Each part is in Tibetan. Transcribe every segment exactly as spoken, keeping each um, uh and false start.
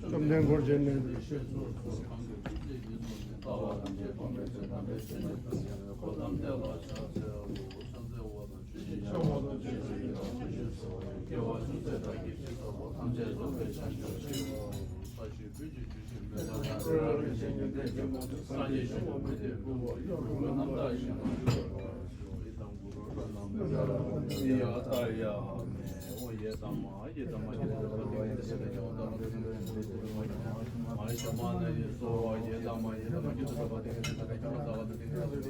བཅོམ་ལྡན་འཁོར་བཅས་ནས། ཨོཾ་སུ་དྲ་ཏི་དྲ་བཛྲ་ཡེ་སྭཱ་ཧཱ། ཇོ་བོ་རྗེ་ནང་བཞུགས་པའི་སངས་རྒྱས་དང་བཅས་པ་ཀུན་ལ་ཨོཾ་སུ་དྲ་ཏི་དྲ་བཛྲ་ཡེ་སྭཱ་ཧཱ། ཇོ་བོ་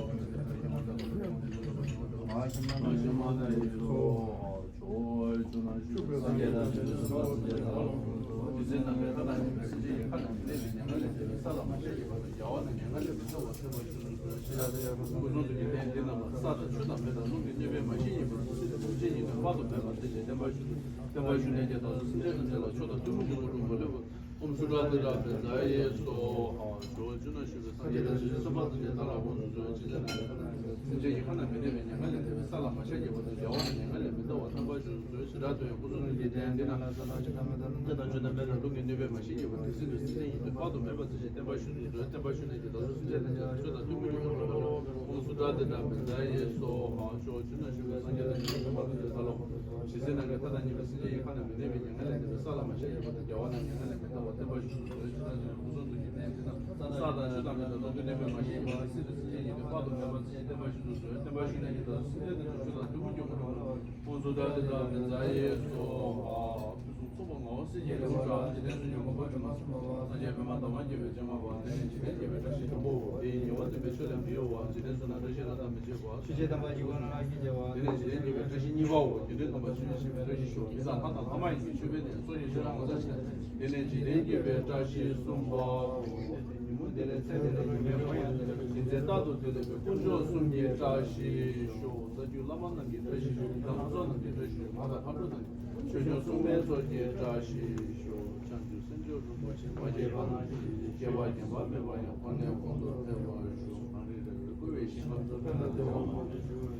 རྗེ་ནང་བཞུགས་པའི་སངས་རྒྱས་དང་བཅས་པའི་སེམས་དཔའ་སངས་རྒྱས་དག་ལ་ཕུན་སུམ་ཚོགས་པའི་སེམས་ཅན་ཡི་ཁ་ན་མི་གནས་པའི་ཉེན་ཁ་ལས་འདས་པའི་ས་ལ་མ་ཤར་གྱི་བར་དུ་རྒྱལ་བ་དང་མྱ་ངན་ལས་མི་འདའ་བར་བརྟན་པར་བཞུགས་སུ་གསོལ། ཞེས་སྒྲ་དོན་ཡང་སྐུ་གསུང་ཐུགས་ཀྱི་རྟེན་འདི་ན། ལྟ་དང་ཆོས་དང་མེད་པར་ལུགས་ཀྱི་གནོད་པས་མ་ཞི་བ་དེ་སྲིད་དུ་སེམས་ཅན་ཡོངས་དཔག་ཏུ་མེད་པ་མཛད་ཅིང་བརྟན་པར་བཞུགས་སུ་གསོལ། བརྟན་པར་བཞུགས་ནས་ཀྱང་བདག་སོགས་སེམས་ཅན་ཐམས་ཅད་ལ་ཆོས་དང་མཐུན་པའི་རྒྱུ་ལ་ཕན་ཐོགས་པ་ལ། ཨོཾ་སུ་དྲ་ཏི་དྲ་བཛྲ་ཡེ་སྭཱ་ཧཱ། ཇོ་བོ་རྗེ་ནང་བཞུགས་པའི་སངས་རྒྱས་དང་བཅས་པའི་སེམས་དཔའ་སངས་རྒྱས་དག་ལ་ཕུན་སུམ་ཚོགས་པའི་སེམས་ཅན་ཡི་ཁ་ན་མི་གནས་པའི་ཉེན་ཁ་ལས་འདས་པའི་ས་ལ་མ་ཤར་གྱི་བར་དུ་རྒྱལ་བ་དང་མྱ་ངན་ལས་མི་འདའ་བར་བརྟན་པར་བཞུགས་སུ་གསོལ། ཞེས་སྒྲ་དོན་ཡང་སྐུ་གསུང་ཐུགས་ཀྱི་རྟེན་འདི་ན། ལྟ་དང་ཆོས་དང་མེད་པར་ལུགས་ཀྱི་གནོད་པས་མ་ཞི་བ་དེ་སྲིད་དུ་སེམས་ཅན་ཡོངས་དཔག་ཏུ་མེད་པ་མཛད་ཅིང་བརྟན་པར་བཞུགས་སུ་གསོལ། བརྟན་པར་བཞུགས་ནས་ཀྱང་བདག་སོགས་སེམས་ཅན་ཐམས་ཅད་ལ་ཆོས་དང་མཐུན་པའི་རྒྱུ་ལ་ཕན་ཐོགས་པ་ལ། ཨོཾ་སུ་དྲ་ཏི་དྲ་བཛྲ་ཡེ་སྭཱ་ཧཱ། ཕུན་སུམ་ཚོགས་པ་ངག་དབང་སྲས་ཀྱི་སྐུ་ཕྲེང་རྗེས་དྲན་སུ་ཡང་དགོངས་པ་འགྲོ་མ་ཚུགས་པ་བ། སངས་རྒྱས་པདྨ་འདབ་མ་བརྒྱད་པའི་སྤྱན་སྔ་བ། དེ་ནས་འཇིག་རྟེན་བརྒྱད་པའི་བཀྲ་ཤིས་ལྷུན་པོ་བ། དེ་ཡི་ཉེ་བར་སྟོན་པའི་ཆོས་ལས་མི་གཡོ་བ། འཇིག་རྟེན་གསུམ་ན་བཀྲ་ཤིས་ལྷ་དང་མི་ཕྱེད་པ། ཆོས་རྒྱལ་དམ་པ་ཡི་དབང་ལ་བསྐྱེད་པ། དེ་ནས་འཇིག་རྟེན་བརྒྱད་པའི་བཀྲ་ཤིས་གཉིས་པའོ། དགེ་འདུན་དམ་པ་ཆོས་ཉིད་ཤེས་པའི་བཀྲ་ཤིས་ཤོག་མི་བཟང་ལྷ་དང་ལྷ་མ་ཡིན་གྱི་མཆོད་པའི་གནས་སོ་ཡི་ཤེས་རབ་ངོ་མཚར་ཆེ། དེ་ནས་འཇིག་རྟེན་བརྒྱད་པའི་བཀྲ་ཤིས་གསུམ་པའོ། ཉིན་མོ་འདི་ལས་ཚེ་འདི་ལས་ཉི་མའི་དབང་ཡང་འདི་ལས་ཉིན་མཚན་རྟག་ཏུ་དེ་ལས་པའི་དཀོན་མཆོག་གསུམ་གྱི་བཀྲ་ཤིས་ཤོག་རྩ་བརྒྱུད་བླ་མ་རྣམས་ཀྱི་བཀྲ་ཤིས་ཤོག་ཡི་དམ་ཚོགས་རྣམས་ཀྱི་བཀྲ་ཤིས་ཤོག་མ་དང་ལྷ་འགྲོ་རྣམས་ཆོས་སྐྱོང་སྲུང་མའི་ཚོགས་ཀྱི་བཀྲ་ཤིས་ཤོག་བྱང་ཆུབ་སེམས་མཆོག་རིན་པོ་ཆེ་མ་སྐྱེས་པ་རྣམས་ཀྱི་སྐྱེ་བ་ངན་པ་མེད་པ་ཡང་ཁོང་ནས་ཁོང་དུ་ཕེབས་པར་ཤོག་ནང་རིག་ར་བའི་བསྐུལ་བའི་ཞིང་ཁམས་སུ་ཕན་དང་བདེ་བ་མང་པོ་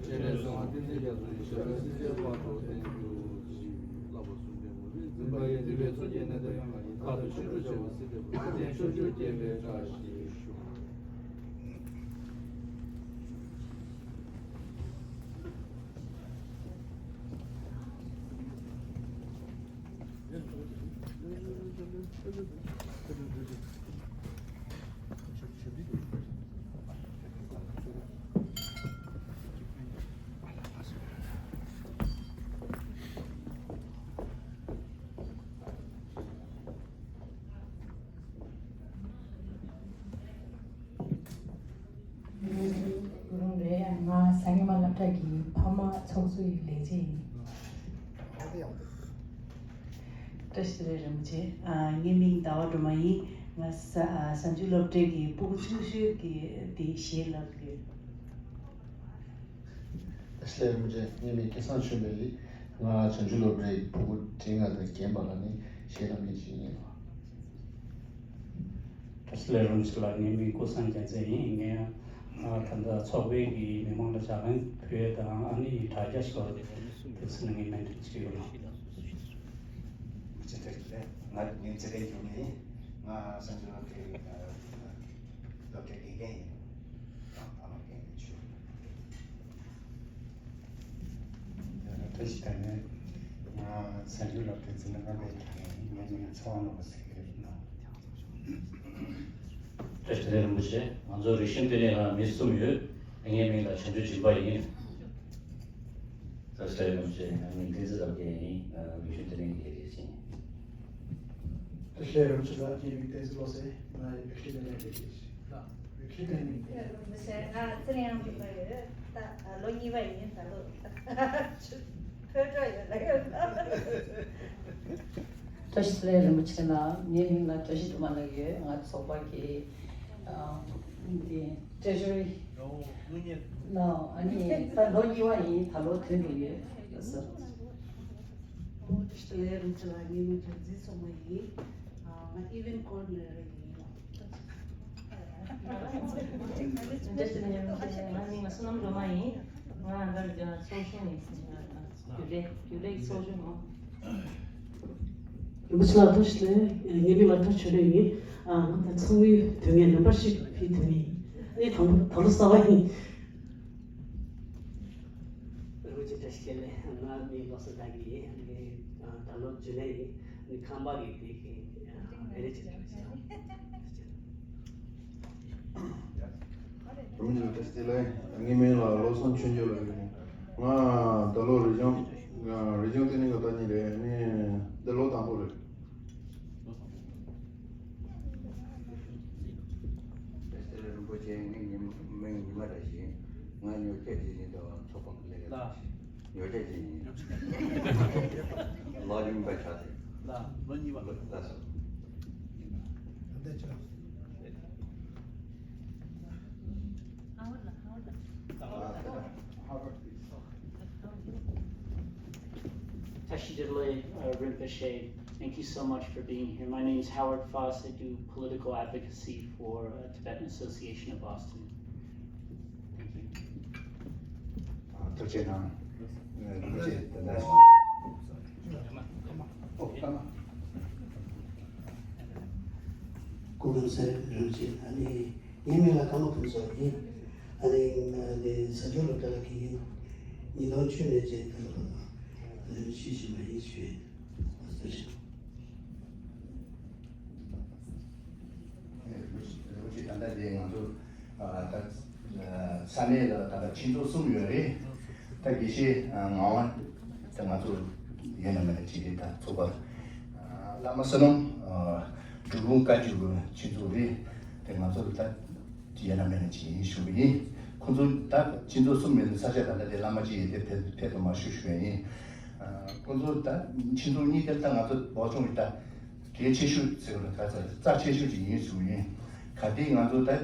སྤྱན་རས་གཟིགས་དབང་ཏིང་འཛིན་རྒྱ་མཚོ་ཡི་ཞབས་པད་སྲིད་མཐའི་བར་དུ་བརྟན་གྱུར་ཅིག་བསླབ་པ་གསུམ་ལྡན་ངུར་སྨྲིག་འཛིན་པ་ཡི་སྡིག་པའི་མཚོ་རྒྱལ་ནད་དང་ཡང་ལྔ་ཡི་རྟག་ཏུ་ཤི་འགྲོ་བྱེད་པ་སྲིད་པའི་བུ་ཚེ་ཕྱོགས་བཅུར་རྒྱས་པའི་བཀྲ་ཤིས་ཤོག་རུང་རེད། ང་ཟ་ཉི་མ་སློབ་གྲྭ་གི་ཕ་མ་ཚོགས་གཙོ་ཡི་ལས་བྱེད་ཡིན། བཀྲ་ཤིས་བདེ་ལེགས་རིན་པོ་ཆེ། ཨ། ངའི་མིང་ཟླ་བ་སྒྲོལ་མ་ཡིན། ང་ས་ཨ་བྱང་ཆུབ་སློབ་གྲྭའི་གི་ཕྲུ་གུ་ཆུང་ཤོས་ཀྱི་དེ་གཞས་བསླབ་ཡོད། བཀྲ་ཤིས་བདེ་ལེགས་རིན་པོ་ཆེ། ངའི་མིང་སྐལ་བཟང་ཆོས་འཕེལ་ཡིན། ང་བྱང་ཆུབ་སློབ་གྲྭའི་ཕྲུ་གུ་བགྲེས་ང་དང་རྒན་པ་ལ་ནི་གཞས་བསླབ་མཁན་ཞིག་ཡིན་ལ། བཀྲ་ཤིས་བདེ་ལེགས་རིན་པོ་ཆེ་ལགས། ངའི་མིང་ཀུན་བཟང་རྒྱལ་མཚན་ཡིན། ངས་ད་ལྟ་ཚོགས་པའི་གི་མི་མང་ལ་ཞལ་འཛོམས་ཕུལ་ཡས་དང་ཨ་ནི་དྲ་རྒྱ་སོགས་དེ་ཚོ་ནི་ངའི་སྨན་ཁྲིད་བྱེད་ཡོད་ལ། ཅི་ཐད་ཀྱི་རེད། ང་ངའི་ཚེ་བརྟན་འབྱུང་གནས་ཡིན། ང་བྱང་ཆུབ་སློབ་གྲྭའི་སློབ་གྲྭའི་དགེ་རྒན་ཡིན། དང་ཕ་མ་རྒན་ཡིན་ཆོས། བཀྲ་ཤིས་བདེ་ལེགས། ང་བྱང་ཆུབ་སློབ་གྲྭའི་འཛིན་གྲྭ་ལྔ་པའི་དགེ་རྒན་ཡིན། ངའི་མིང་ཚེ་དབང་ནོར་བུ་ཟེར་གྱི་ཡོད་ན། བཀྲ་ཤིས་བདེ་ལེགས་རིན་པོ་ཆེ། ང་ཚོ་རིག་གཞུང་ལྟེ་གནས་ལ་མི་གསུམ་ཡོད། ངའི་མིང་ལ་བྱང་ཆུབ་སྦྱིན་པ་ཡིན། བཀྲ་ཤིས་བདེ་ལེགས་རིན་པོ་ཆེ། ང་མིང་བསྟན་འཛིན་རབ་རྒྱས་ཡིན། ང་རིག་གཞུང་ལྟེ་གནས་ཀྱི་དགེ་རྒན་ཡིན། བཀྲ་ཤིས་བདེ་ལེགས་རིན་པོ་ཆེ་ལགས། ངའི་མིང་བསྟན་འཛིན་བློ་གསལ། ང་རིག་གཞུང་ལྟེ་གནས་ཀྱི་དགེ་རྒན་ཡིན། རིག་གཞུང་ལྟེ་གནས། མི་ཤེས། ང་ཚེ་རིང་དབྱངས་སྒྲོལ་མ་ཡོད། ད་ལོ་གཉིས་པ་ཡིན། ད་ལོ་ཕོ་བྲང་ཡོད་ལ་ཡོད། བཀྲ་ཤིས་བདེ་ལེགས་རིན་པོ་ཆེ་ལགས། ངའི་མིང་ལ་བཀྲ་ཤིས་སྒྲོལ་མ་ལགས་ཡོད། ང་ཚོགས་པ་གི་ཨ་འདི་ཊྲེ་ཞུ་རི་ནང་ཨ་ནི་ད་ལོ་གཉིས་པ་ཡིན། ད་ལོ་དོན་དུ་ཡོད་ལགས་སོ། བཀྲ་ཤིས་བདེ་ལེགས། རིན་ཆེན་ལགས། ངའི་མིང་ལ་རིག་འཛིན་སོག་མོ་ཡིན། ང་event coordinator ཡིན། བཀྲ་ཤིས་བདེ་ལེགས། ང་མིང་ལ་བསོད་ནམས་སྒྲོལ་མ་ཡིན། ང་འདིར་ཚོགས་ཆུང་ནས་རྒྱུན་ལས་རྒྱུན་ལས་ཚོགས་ཆུང་ནང་། རིན་པོ་ཆེ་ལགས་བཀྲ་ཤིས་བདེ་ལེགས། ངའི་མིང་ལ་ཐུགས་ཆེ་ལེགས་ཡིན། ང་ད་ཚོགས་མིའི་དོན་གཉེར་མེམ་བར་ཤིབ་ཕིའི་དོན་གཉེར་ཡིན། ངས་དང་པོ་ད་ལོ་གསར་པ་ཡིན། རིན་པོ་ཆེ་བཀྲ་ཤིས་བདེ་ལེགས། ང་མིང་བློ་བཟང་དགའ་སྐྱིད་ཡིན། ངས་ད་ལོ་རྒྱུན་ལས་ཡིན། ངས་ཁམས་པ་གི་དེ་གི་ཨེ་རེ་ཆེ་ཆེ། རིན་པོ་ཆེ་བཀྲ་ཤིས་བདེ་ལེགས། ངའི་མིང་ལ་བློ་བཟང་ཆོས་འབྱོར་ལབ་ཡོད། ང་ད་ལོ་རི་ལྗོངས་རི་ལྗོངས་ལྟེ་གནས་ཀྱི་བདག་ཉིད་རེད། ངས་འདི་ལོ་དང་པོ་རེད། རིན་པོ་ཆེ། ངའི་མིང་ཉི་མ་ར་ཞིང་། ང་ཉོ་སྐྱེལ་བྱེད་བཞིན་དུ་ཚོགས་ཁང་གི་ལས་ཀ་བྱེད་བཞིན། ཉོ་སྐྱེལ་བྱེད་བཞིན་ལོ་རིམ་པ་ཆགས་ཏེ། ལོ་གཉིས་པ། ལོ་ལ་སོ། Tashi Delek, uh, Rinpoche, thank you so much for being here. My name is Howard Foss. I do political advocacy for uh, Tibetan Association of Boston. Thank you. ཐུགས་རྗེ་གནང་། ཐུགས་རྗེ་གནང་། ཨོ་ཀ་མ། སྐུ་ཁམས་བཟང་། རིན་ཆེན། ཨ་ནི་ངའི་མིང་ལ་ཀརྨ་ཕུན་ཚོགས་ཡིན། ཨ་ནི་ང་ནི་གཟའ་མཇུག་ལ་བཀྲ་ལ་ཁེལ་ཡིན། ཉིས་སྟོང་བཅུ་ནས་བྱས་ད་ལྟ་བར་དུ་ཨ་ནི་ཤི་ཤི་མ་ཡིན་ཞུ་ཡིན། ཨ་ཐུགས་རྗེ་ཆེ། ད་ལྟ་དེ་ང་ཚོ་ད་ས་གནས་ལ་ད་ལྟ་ཆོས་ཚོགས་གསུམ་ཡོད་རེད། ད་དགེ་བཤེས་ངག་དབང་ད་ང་ཚོ་ཡོད་ན་མེད་ན་ཅིག་རེད། ད་ཚོགས་པ་བླ་མ་བསོད་ནམས་སྒྲུབ་ཕུག་བཀའ་བརྒྱུད་ཀྱི་ཆོས་ཚོགས་རེད། དེ་ང་ཚོ་ད་ཡོད་ན་མེད་ན་ཅིག་ཡིན་ཞུ་གི་ཡིན། ཁོང་ཚོ་ད་ཆོས་ཚོགས་གསུམ་མེད་དུས་ས་ཆ་ད་ལྟ་དེ་བླ་མ་གཅིག་ཡོད་དེ་ཕེབས་ཕེབས་ཐུབ་མ་བྱུང་ཞུ་ཡ་ཡིན། ཁོང་ཚོ་ད་ཆོས་ཚོགས་གཉིས་དེ་ད་ང་ཚོ་བོད་ལྗོངས་ཀྱི་ད་གལ་ཆེ་ཤོས་ཟེར་བ་ལ་ག་ཚོད་རྩ་ཆེ་ཤོས་ཅིག་ཡིན་ཞུ་ཡིན། ག་དུས་ང་ཚོ་ད་བྱ་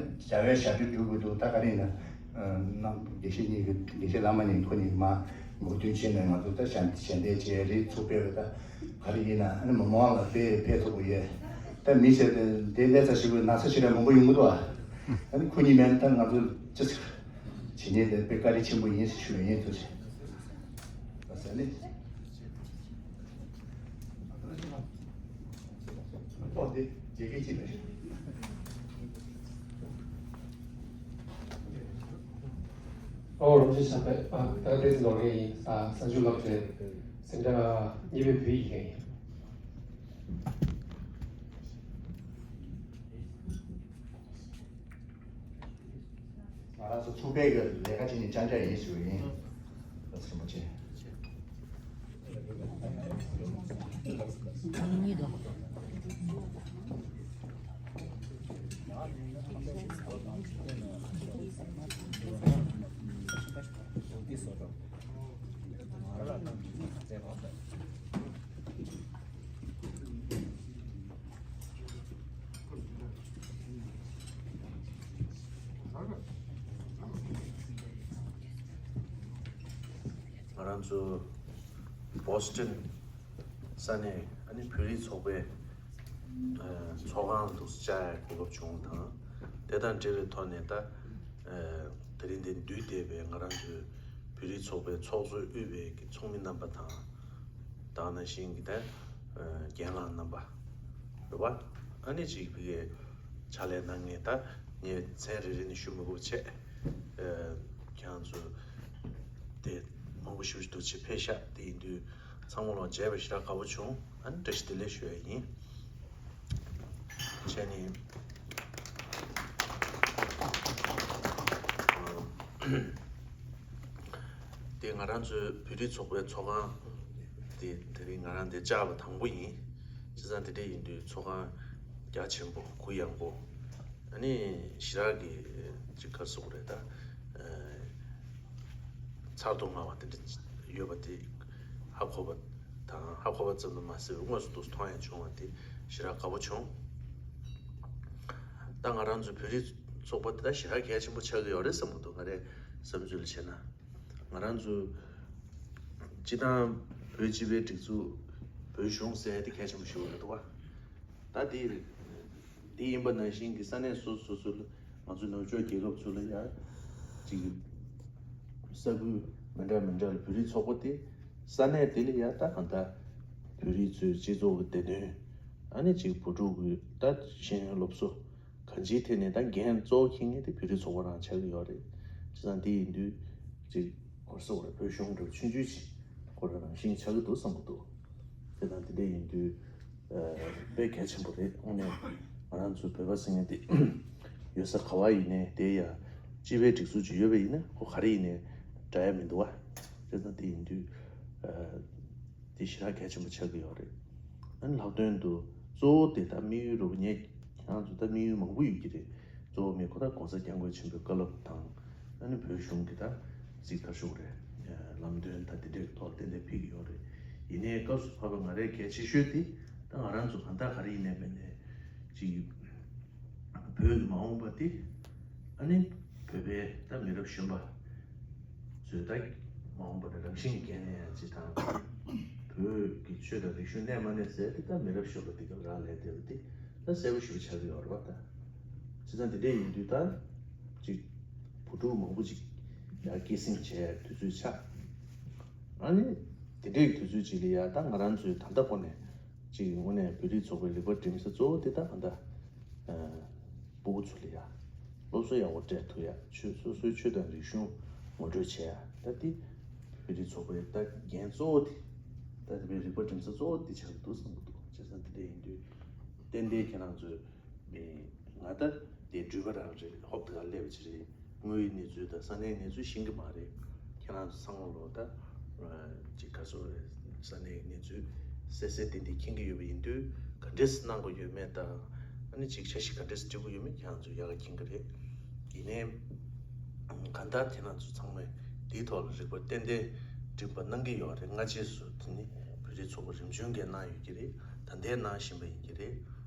བའི་ཞབས་ཏོག་སྒྲུབ་དགོས་འདུག་ད་ག་རེ་ཡིན་ན། ནམ་དགེ་བཤེས་གཉིས་ཀྱི་དགེ་བཤེས་བླ་མ་གཉིས་ཁོ་གཉིས་མ་མོས་མཐུན་བྱས་ནས་ང་ཚོ་ད་ཞལ་ཞལ་འདེབས་བྱས་རེད། ཚོགས་ཕེབས་པ་ད་ག་རེ་ཡིན་ན་ཨ་ནི་མི་མང་ལ་དཔེ་ཕེབས་ཐུབ་པ་ཡོད། ད་མི་ཟེར་ཏེ་དེ་ལས་ཚ་ཞིག་གི་ན་ཚ་ཞིག་ར་མང་པོ་ཡོང་གི་འདུག་ཨ་ནི་ཁོ་གཉིས་མེད་ན་ད་ང་ཚོ་ཅི་ཟེར་བྱེད་ཉེན་དེ་དཔེ་དཀའ་ལས་ཆེན་པོ་ཡིན་ཞུ་ཡ་ཡིན། ཐུགས་རྗེ་ཆེ། ཨོ་དེ་དགེ་རྒན་གཅིག་ལ་ཞུ། ཨོ་རིན་པོ་ཆེ་ཞབས་པད། ཨ་ད་ལྟ་བསྟན་འཛིན་ནོར་རྒྱས་ཡིན། ཨ་གཟའ་མཇུག་ལ་བྱས་སེམས་ཅན་གཉིས་པའི་བོད་ཡིག་མཁན་ཡིན། ང་རང་ཚོ་ཚོགས་པའི་གི་ལས་ཀ་བྱེད་མཁན་རྐྱང་རྐྱང་ཡིན་ཞུ་ཡིན། བཀའ་དྲིན་ཆེ། ང་རང་ཚོ་བོ་སི་ཊོན་ས་གནས་ཨ་ནི་བོད་རིགས་ཚོགས་པའི་ཚོགས་ཁང་དུ་བཅར་ཡའི་གོ་སྐབས་བྱུང་བ་དང་། དེ་དང་འབྲེལ་བའི་ཐོག་ནས་ད་དེ་རིང་འདིར་འདུས་བསྡད་པའི་ང་རང་ཚོའི་བོད་རིགས་ཚོགས་པའི་ཚོགས་གཙོས་དབུས་པའི་ཚོགས་མི་རྣམ་པ་དང་། ད་ག་ནང་བཞིན་གྱི་ད་རྒན་ལགས་རྣམ་པ་རེད་བ། ཨ་ནི་ཅིག་ཕ་གིའི་ཕྱག་ལས་གནང་མཁན། ད་ངས་མཚན་རེ་རེ་ནས་ཞུ་མི་དགོས་པ་བྱས། ཁྱེད་རང་ཚོ་དེ་མང་པོ་ཞེ་པོ་ཅིག་འདུག་ཕྱི་ཕེབས་ཤག་དེ་ཡིན་དུས་ཚང་མ་ལ་མཇལ་བ་ཞེ་དྲག་དགའ་པོ་བྱུང་། ཨ་ནི་བཀྲ་ཤིས་བདེ་ལེགས་ཞུ་ཡ་ཡིན། བྱས་ནས། དེ་ང་རང་ཚོའི་བོད་རིགས་ཚོགས་པའི་ཚོགས་ཁང་དེ་དེ་རིང་ང་རང་འདིར་བཅར་བ་དང་པོ་ཡིན། བྱས་ཙང་དེ་འདྲ་ཡིན་དུས་ཚོགས་ཁང་རྒྱ་ཆེན་པོ་གུ་ཡངས་པོ། ཨ་ནི་ཞེ་དྲག་གི་ཅིག་ག་རེ་ཟེར་དགོས་རེད་ད། ཚར་དུ་དངར་བ་དེ་འདྲ་ཡོད་པ་དེ་ཧ་གོ་བ་དང་། ཧ་གོ་བ་ཙམ་དུ་མ་ཟད་དངོས་སུ་འདུག་མཐོང་ཡང་བྱུང་བ་དེ་ཞེ་དྲག་དགའ་པོ་བྱུང་། ད་ང་རང་ཚོ་བོད་རིགས་ཚོགས་པ་དེ་ད་ཞེ་དྲག་གལ་ཆེན་པོ་ཆགས་ཀྱི་ཡོད་རེད་བསམ་གྱི་འདུག་ང་རའི་བསམ་ཚུལ་ལ་བྱས་ན། ང་རང་ཚོ་སྤྱི་བཏང་བོད་སྤྱི་པའི་སྒྲིག་འཛུགས་ བོད་གཞུང་ཟེར་ཡ་དེ་གལ་ཆེན་པོ་ཞིག་རེད་འདུག་བ། ད་དེ་དེ་ཡིན་པ་ནང་བཞིན་གྱི་ས་གནས་སོ་སོ་སོ་ལ་ང་ཚོ་ནུབ་ཕྱོགས་རྒྱལ་ཁབ་ཚོ་ལ་ཡ་ཅིག་ས་ཁུལ་མི་འདྲ་མི་འདྲ་ལ་བོད་རིགས་ཚོགས་པ་དེ་ས་གནས་དེ་ལ་ཡ་ད་གང་ལྟར་བོད་རིགས་ཚོའི་སྤྱི་ཚོགས་ཀྱི་བདེ་དོན། ཨ་ནི་ཅིག་བུ་ཕྲུག་གི་ད་ཤེས་ཡོན་སློབ་གསོ་གང་ཅིའི་ཐད་ནས་ད་འགན་གཙོ་བོ་འཁྱེར་མཁན་དེ་བོད་རིགས་ཚོགས་པ་རང་ཆགས་ཀྱི་ཡོད་རེད། བྱས་ཙང་དེ་ཡིན་དུས་ཅིག་གོ་ས་འོ་རེད། བོད་གཞུང་འདྲ་བོ་ཆུང་ཆུང་ཅིག་ཁོ་རང་རང་བཞིན་ཆགས་ཀྱི་འདུག་བསམ་གྱི་འདུག། དེ་དང་དེ་འདྲ་ཡིན་དུས་ཨ་དཔེ་གལ་ཆེན་པོ་རེད། དངོས་གནས་ང་རང་ཚོ་བོད་པ་ཟེར་མཁན་དེ་ཡོད་ས་ག་བ་ཡིན་ནའི་དེ་ཡ་སྤྱི་པའི་སྒྲིག་འཛུགས་ཅིག་ཡོད་པ་ཡིན་ན་ཁོ་ག་རེ་ཡིན་ནའི་འདྲ་ཡ་མི་འདུག་བ། དེ་དང་དེ་ཡིན་དུས་ཨ་དེ་ཞེ་དྲག་གལ་ཆེན་པོ་ཆགས་ཀྱི་ཡོད་རེད། ཨ་ནི་ལྷག་དོན་དུ་གཙོ་བོ་དེ་ད་དམིགས་ཡུལ་རུ་ངས་ཁྱེད་རང་ཚོ་ད་དམིགས་ཡུལ་མང་པོ་ཡོད་ཀྱི་རེད། གཙོ་བོ་མེད་ཁོ་ད་༸གོང་ས་༸སྐྱབས་མགོན་ཆེན་པོའི་བཀའ་སློབ་དང་། ཨ་ནི་བོད་གཞུང་གི་ད་གཟིགས་མཐར་ཞུགས་རེད། ལམ་སྟོན་ད་དེ་འདྲའི་ཐོག་ཏན་ཏན་ཕེབས་ཀྱི་ཡོད་རེད། ཡིན་ནའི་སྐབས་སུ་བབས་པ་ང་རའི་གལ་ཆེ་ཤོས་དེ་ད་ང་རང་ཚོ་གང་ལྟར་ག་རེ་ཡིན་ནའི་མེད་ནའི་ཅིག་བོད་ཀྱི་མ་འོངས་པ་དེ་ཨ་ནི་བོད་པའི་ད་མི་རབས་གཞོན་པ་ཚོས་ད་མ་འོངས་པ་ལ་རང་བཞིན་འགན་ལེན་ཡང་ཅི་དང་། བོད་ཀྱི་ཆོས་དང་རིག་གཞུང་གནས་མ་གནས་ཟེར་དེ་ད་མི་རབས་གཞོན་པ་དེ་ག་རང་ལས་དེ་བ་དེ་ད་གསལ་པོ་ཞེ་པོ་ཆགས་ཀྱི་ཡོད་རེད་བ། ད་བྱས་ཙང་དེ་འདྲས་ཡིན་དུས་ད་ཅིག་བུ་ཕྲུག་མང་པོ་ཅིག་ཡར་སྐྱེད་སྲིང་བྱས་དུས་ཚོད་ཆགས། ཨ་ནི་དེ་འདྲས་དུས་ཚོད་ཅིག་ལ་ཡ་ད་ང་རང་ཚོའི་ད་ལྟ་ཁོ་ནས་ཅིག་དངོས་གནས་བོད་རིགས་ཚོགས་པའི་རིག་པ་སྒྲིམ་ས་གཙོ་བོ་དེ་ད་ག་འདྲ། ཨ་སྤུ་གུ་ཚོ་ལ་ཡ་སློབ་གསོ་ཡག་པོ་སྤྲད་ཐུབ་ཡ། ཆོས་སོ་སོའི་ཆོས་དང་རིག་གཞུང་ངོ་སྤྲོད་བྱེད་ཡ། ད་དེ་བོད་རིགས་ཚོགས་པའི་ད་འགན་གཙོ་བོ་དེ། ད་དེ་བོད་རིག་པ་སྒྲིམ་ས་གཙོ་བོ་དེ་ཆགས་ཀྱི་འདུག་བསམ་གྱི་འདུག། བྱས་ཙང་དེ་འདྲ་ཡིན་དུས་ཏན་ཏན་ཁྱེད་རང་ཚོས་མི་ང་ད་དེ་འགྲུལ་པ་རང་རེད། ཧོབ་ཏེ་ག་སླེབས་པ་ཅིག་རེད། དངོས་ཡོད་གནས་ཚུལ་དང་ས་གནས་གནས་ཚུལ་ཤེས་ཀྱི་མ་རེད། ཁྱེད་རང་ཚོ་ཚང་མ་ལོ་ད་ཅིག་ག་ཚོད་རེད། ས་གནས་གནས་ཚུལ་གསལ་གསལ་བསྟན་བསྟན་མཁྱེན་གྱི་ཡོད་པ་ཡིན་དུས་ག་འདྲས་གནང་དགོས་ཡོད་མེད་དང་། ཨ་ནི་ཅིག་འཆར་གཞི་ག་འདྲས་སྒྲིག་དགོས་ཡོད་མེད་ཁྱེད་རང་ཚོ་ཡག་ག་མཁྱེན་གྱི་རེད། ཡིན་ནའི་གང་ལྟར་ཁྱེད་རང་ཚོ་ཚང་མས་འདིའི་ཐོག་ལ་རིག་པ་ཏན་ཏན་སྒྲིམ་པ་གནང་གི་ཡོད་རེད། སྔ་རྗེས་སུ་དེ་ནི་བོད་རིགས་ཚོགས་པ་རིམ་བྱོན་འགན་གནང་ཡོད་ཀྱི་རེད། ད་ལྟའི་གནང་བཞིན་པ་ཡིན་གྱི་རེད།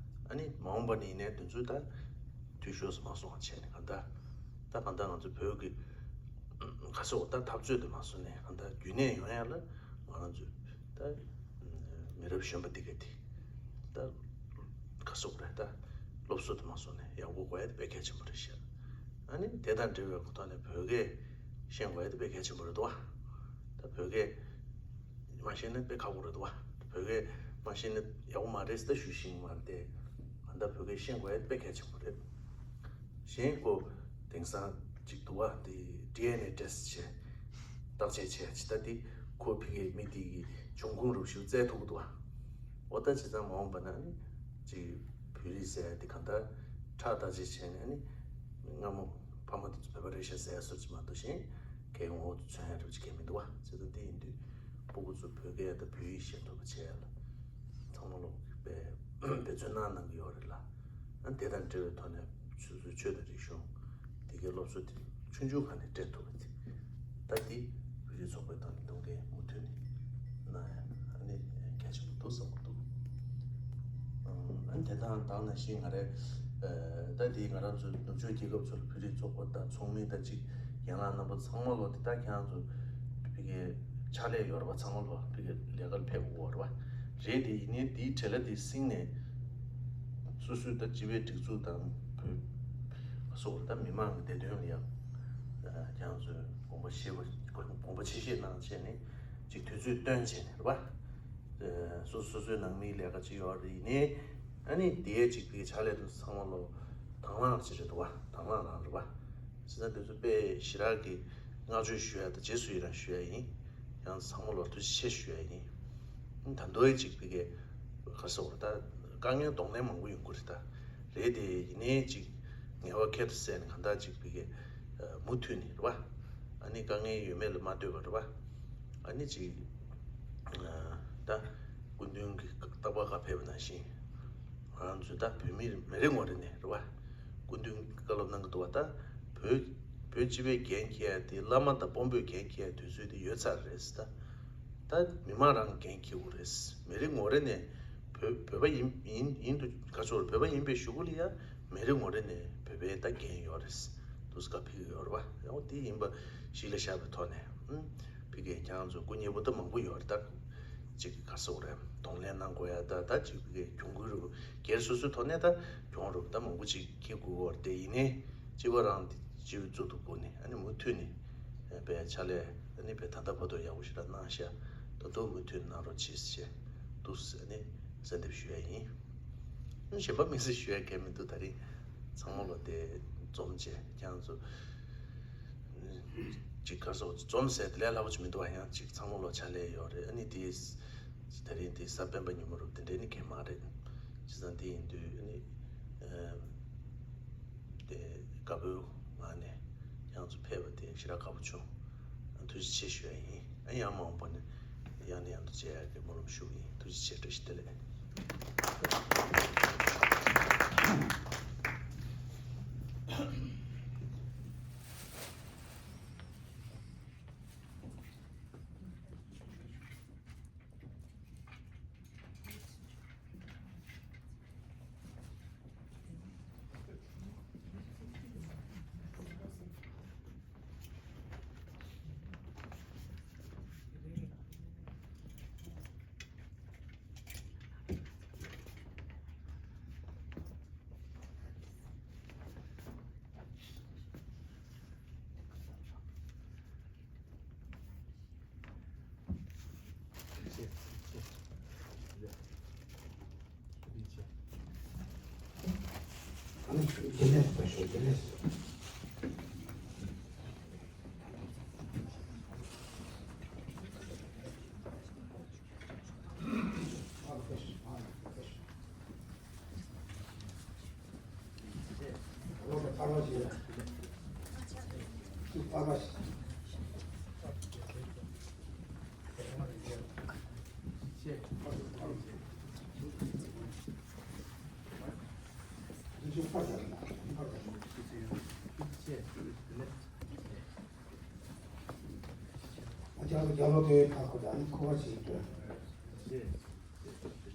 ཨ་ནི་མ་འོངས་པ་ནས་ཡིན་ནའི་དེ་ཚོ་ད་འཐུས་ཤོར་སུ་མ་སོང་བ་བྱས་ནས་གང་ལྟར་ད་གང་ལྟར་ང་ཚོ་བོད་ཀྱི་ག་ཚོད་ད་འཐབ་རྩོད་དུ་མ་སོང་ནས་གང་ལྟར་རྒྱུན་གནས་ཡོང་ཡ་ལ་ང་རང་ཚོས་ད་མི་རབས་གཞོན་པ་འདི་ག་དེ་ད་ག་ཚོད་རེད། ད་སློབ་གསོ་དུ་མ་སོང་ནས་ཡག་པོ་དགོས་ཡ་དེ་དཔེ་གལ་ཆེན་པོ་རེད་ཤག། ཨ་ནི་དེ་དང་འབྲེལ་བའི་ཐོག་ནས་བོད་སྐད་ཤེས་དགོས་ཡ་དེ་དཔེ་གལ་ཆེན་པོ་རེད་འདུག་བ། ད་བོད་སྐད་མ་ཤེས་ན་དཔེ་ཁག་པོ་རེད་འདུག་བ། བོད་སྐད་མ་ཤེས་ན་ཡག་པོ་མ་རེད་ཟེར་ད་ཞུ་ཤེས་ཀྱི་མ་རེད་དེ། ཨ་ད་བོད་སྐད་ཤེས་དགོས་ཡ་དེ་དཔེ་གལ་ཆེན་པོ་རེད། གཞན་ཁོ་དེང་སང་ཅིག་འདུག་བ། དེ་ཌི་ཨེན་ཨེ་ཊེ་སི་ཊི་བྱས་བརྟག་དཔྱད་བྱས་ཅི་ད་དེ་ཁོ་ཕ་གིའི་མི་དེ་གི་འབྱུང་ཁུངས་རུ་ཞིག་བཙལ་ཐུབ་ཀྱི་འདུག་བ། འོ་ད་བྱས་ཙང་མ་འོངས་པ་ན་ནི་ཅིག་བོད་རིགས་ཟེར་ཡ་དེ་གང་ལྟར་ཁྲག་བརྟག་དཔྱད་བྱས་ནས་ནི་སྔ་མོ་ཕ་མ་དེ་ཚོ་བོད་པ་རེད་ཤག་ཟེར་ཡ་སོགས་ཅིག་མ་གཏོགས་གཞན་གའི་ངོ་བོ་དེ་མཚོན་ཡ་འདྲ་པོ་ཅིག་གང་མི་འདུག་བ། བྱས་ཙང་དེ་ཡིན་དུས་སྤུ་གུ་ཚོ་བོད་སྐད་དང་བོད་ཡིག་ཤེས་ཐུབ་པ་བྱས་ཡ་ལ་ཚང་མ་ལོག་པའི་འབད་བརྩོན་གནང་གནང་གི་ཡོད་རེད་ལ། ཨ་དེ་དང་འབྲེལ་བའི་ཐོག་ནས་སོ་སོའི་ཆོས་དང་རིག་གཞུང་དེ་གའི་སློབ་གསོ་དེ་ཆུང་ཆུང་སྒང་ནས་སྤྲད་ཐུབ་པ་དེ་ད་དེ་བོད་རིགས་ཚོགས་པའི་ཐོག་ནས་འདུན་འགན་མུ་མཐུད་ནས་གནང་ཡ་ཨ་ནི་གལ་ཆེན་པོ་འདུག་བསམ་གྱི་འདུག། ཨ་ནི་དེ་དང་དེ་ནང་བཞིན་ང་རའི་ད་དེ་ང་རང་ཚོའི་ནུབ་ཕྱོགས་རྒྱལ་ཁབ་ཚོ་ལ་བོད་རིགས་ཚོགས་པ་དང་ཚོགས་མི་དང་གཅིག་ཡན་ལག་རྣམ་པ་ཚང་མ་ལོ་དེ་ད་ཁྱེད་རང་ཚོ་ཕ་གིའི་ཕྱག་ལས་ཡོད་རེད་བ། ཚང་མ་ལོ་ཕ་གིའི་ལས་ཀར་ཕེབས་དགོས་རེད་བ། རེད་དེ་ཡིན་ནའི་དེའི་བྲེལ་བ་དེ་བསྲིངས་ནས་སོ་སོའི་ད་སྤྱི་པའི་སྒྲིག་འཛུགས་དང་བོད་སོགས་ད་མི་མང་གི་བདེ་དོན་ལ་ཡང་ཁྱེད་རང་ཚོས་དགོངས་པ་བཞེས་པ་དགོངས་པ་ཆེ་བཞེས་གནང་བྱས་ནས་ཅིག་དུས་ཚོད་བཏོན་བྱས་ནས་རེད་བ། སོ་སོ་སོའི་ནང་མིའི་ལས་ཀ་ཅིག་ཡོད་རེད། ཡིན་ནའི་ཨ་ནི་དེའི་ཅིག་དེ་ཕྱག་ལས་དུ་ཚང་མ་ལོ་དང་བླངས་ཅིག་རེད་འདུག་བ། དང་བླངས་རང་རེད་བ། བྱས་ཙང་དེ་ཚོ་དཔེ་ཞེ་དྲག་གི་བསྔགས་བརྗོད་ཞུ་ཡ་དང་རྗེས་སུ་ཡི་རང་ཞུ་ཡ་ཡིན། ཡང་ཚང་མ་ལོ་ཐུགས་རྗེ་ཆེ་ཞུ་ཡ་ཡིན། ད་དུང་ཅིག་དེ་གའི་ག་རེ་ཟེར་དགོས་རེད། ད་དཀའ་ངལ་གདོང་ལེན་མང་པོ་ཡོང་གི་རེད། ད་རེད་དེ་ཡིན་ནའི་ཅིག་ངལ་བ་ཁྱད་དུ་བསད་ནས་གང་ལྟར་ཅིག་དེ་གའི་མུ་མཐུད་ནས་རེད་བ། ཨ་ནི་དཀའ་ངལ་ཡོད་མེད་ལ་མ་ལྟོས་པ་རེད་བ། ཨ་ནི་ཅིག་ད་སྐུ་མདུན་གྱི་རྟག་པར་ཁ་ཕེབས་པ་ནང་བཞིན་ང་རང་ཚོས་ད་བོད་མི་མི་རེ་ངོ་རེ་ནས་རེད་བ། སྐུ་མདུན་བཀའ་སློབ་གནང་གི་འདུག་བ། ད་བོད་བོད་སྤྱི་པའི་འགན་འཁྱེར་ཡ་དེ་བླ་མ་དང་དཔོན་པོས་འགན་འཁྱེར་ཡ་དུས་ཚོད་དེ་ཡོལ་ཚར་རེད། ད་ད་མི་མང་རང་འགན་འཁྱེར་དགོས་རེད། མི་རེ་ངོ་རེ་ནས་བོད་བོད་པ་ཡིན་ཡིན་ཡིན་དུ་ག་ཚོད་བོད་པ་ཡིན་པའི་གཞུག་གུ་ལ་ཡ་མི་རེ་ངོ་རེ་ནས་བོད་པའི་ད་འགན་ཡོད་རེད། དུས་སྐབས་ཕིག་ཡོད་རེད་བ། ཡང་དེ་ཡིན་པ་གཞི་ལ་བཞག་པའི་ཐོག་ནས་ཕི་གེ་ཁྱེད་རང་ཚོ་སྐུ་ཉེ་པོ་ད་མང་པོ་ཡོད་རེད། ད་ ཅིག་ག་རེ་ཟེར་དགོས་རེད། གདོང་ལེན་གནང་དགོས་ཡ། ད་ད་ཅིག་གི་གྱོང་གུན་རུ་སྒེར་སོ་སོའི་ཐོག་ནས་ད་གྱོང་རུ་ད་མང་པོ་ཅིག་འཁྱེར་དགོས་ཀྱི་རེད། དེ་ཡིན་ནའི་སྤྱི་པ་རང་དེ་སྤྱི་པའི་གཙུག་ཏུ་བཀུར་ནས། ཨ་ནི་མུ་མཐུད་ནས་དཔེ་ཕྱག་ལས་ཨ་ནི་དཔེ་ད་ལྟ་བར་དུ་ཡག་པོ་ཞེ་དྲག་གནང་ཤག་ད་དུང་མུ་མཐུད་གནང་རོགས་གྱིས་ཞེས་འདུག་ཟེར་ནས་གསལ་འདེབས་ཞུ་ཡ་ཡིན། གཞན་པ་དམིགས་བསལ་ཞུ་ཡ་གང་ཡང་མི་འདུག་ད་རིང་ཚང་མ་ལོ་དེ་འཛོམས་བྱས་ཁྱེད་རང་ཚོ་ཅིག་ག་རེ་ཟེར། འཛོམས་ཟེར་དེ་ལས་སླ་པོ་ཅིག་མི་འདུག་པ། ཡང་ཅིག་ཚང་མ་ལོ་ཕྱག་ལས་ཡོད་རེད། ཨ་ནི་དེ་ད་རིང་དེ་གཟའ་སྤེན་པ་ཉིན་མོ་རུ་དེ་འདྲའི་ནི་གང་ཡང་མ་རེད། བྱས་ཙང་དེ་ཡིན་དུས་ཨ་ནི་ཨ་དེ་དགའ་པོའི་ངང་ནས་ཁྱེད་རང་ཚོ་ཕེབས་པ་དེ་ཞེ་དྲག་དགའ་པོ་བྱུང་། ཐུགས་རྗེ་ཆེ་ཞུ་ཡ་ཡིན། ཨ་ཡང་མ་འོངས་པ་ནས་ཡང་ནས་ཡང་དུ་མཇལ་ཡ་གི་སྨོན་ལམ་ཞུ་གི་ཡིན། ཐུགས་རྗེ་ཆེ། བཀྲ་ཤིས་བདེ་ལེགས། རྒྱ་ལོ་རྒྱ་ལོ་དེ་ཁ་ཁོ་ད་ནི་ཁོ་བ་ཞིག་སྟོན།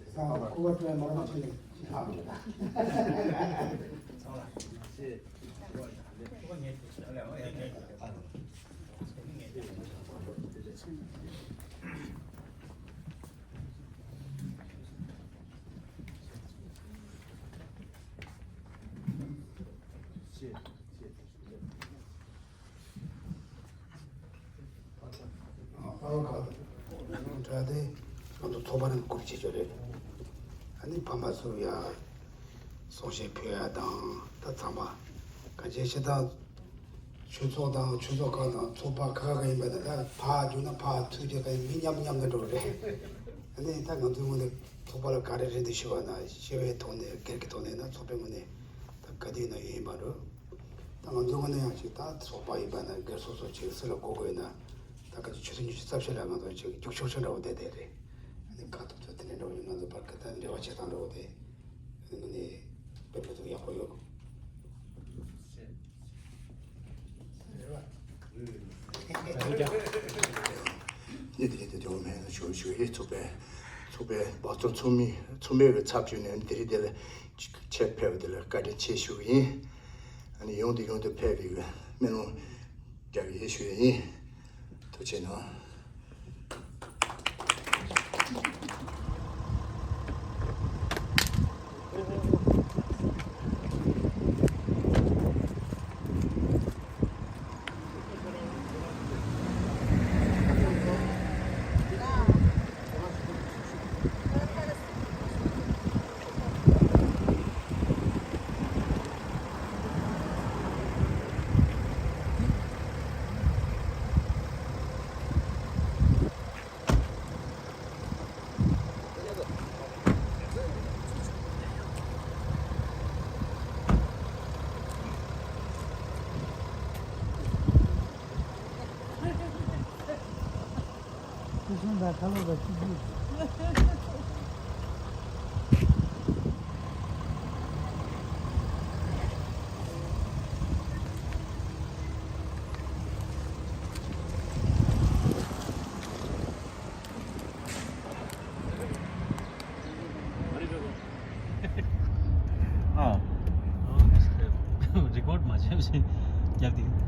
ས་ཁོ་བ་སྟོན་མ་ར་ཆེ་ནས་ཅི་ལྷག་མི་ད། ཨ་ཁ་དྲ་དེ་ང་ཚོ་ཚོགས་པ་རང་བཀུར་བྱེད་ཆོག་རེད། ཨ་ནི་ཕ་མ་ཚོ་ཡ་གསུང་བཤད་ཕུལ་ཡ་དང་། ད་ཚང་མ་གང་བྱས་ཤི་དང་། ཆོས་ཚོགས་དང་ཆོས་ཚོགས་ཁག་དང་ཚོགས་པ་ཁག་ཁག་ཡིན་པ་དང་། ད་ཕར་རྒྱུག་ན་ཕར་ཚུར་རྒྱུག་ག་མི་མཉམ་མཉམ་དུ་འགྲོ་རེད། ཨ་ནི་ད་ང་ཚོའི་ངོས་ནས་ཚོགས་པ་ལ་ག་རེ་རེད་འདུག་ཞུ་བ་ན། ཞི་བའི་ཐོག་ནས་སྒེར་གྱི་ཐོག་ནས་ན་ཚོགས་པའི་ངོས་ནས་ད་ག་དུས་ན་ཡིན་པ་རུ། ད་ང་ཚོའི་ངོས་ནས་ཡང་ཅིག་ད་ཚོགས་པ་ཡིན་པ་ན་སྒེར་སོ་སོ་ཅིག་སུ་ལ་གོ་དགོས་ན། ད་ག་ཅིག་ཆུ་ཚོད་ཉི་ཤུ་རྩ་བཞི་ལ་ང་ཚོ་ཅིག་རྒྱུགས་ཤོག་ཤོག་འདྲ་བོ་བསྡད་བསྡད་རེད། ཨ་ནི་ཁ་ཐུབ་ཚོད་དེ་འདྲ་འདྲ་བོ་ཡིན། ང་ཚོ་བར་གི་ད་འབྲེལ་བ་བྱེད་སྟངས་འདྲ་བོ་དེ། ཨ་ནི་ངོས་ནས་དཔེ་ཕན་ཐོགས་ཡག་པོ་ཡོད། ཉིན་དེ་ཉིན་དེ་དེའོ་མེད་ན་ཞུ་ཞུ་ཡི་ཚོགས་པའི་ཚོགས་པའི་བ་ཚོ་ཚོགས་མི་ཚོགས་མི་གི་ཚབ་ཞུས་ནས་དེ་རིང་དེ་ལ་ཆེད་ཕེབས་པ་དེ་ལ་བཀའ་དྲིན་ཆེ་ཞུ་གི་ཡིན། ཨ་ནི་ཡོང་དུ་ཡོང་དུ་ཕེབས་པའི་སྨོན་ལམ་རྒྱག་གི་ཡིན་ཞུ་ཡི་ཡིན། ཐུགས་རྗེ་གནང་། ཨ། རི་ཀོཌ་མ་བྱས་ཞེས་རྒྱབ་དེ།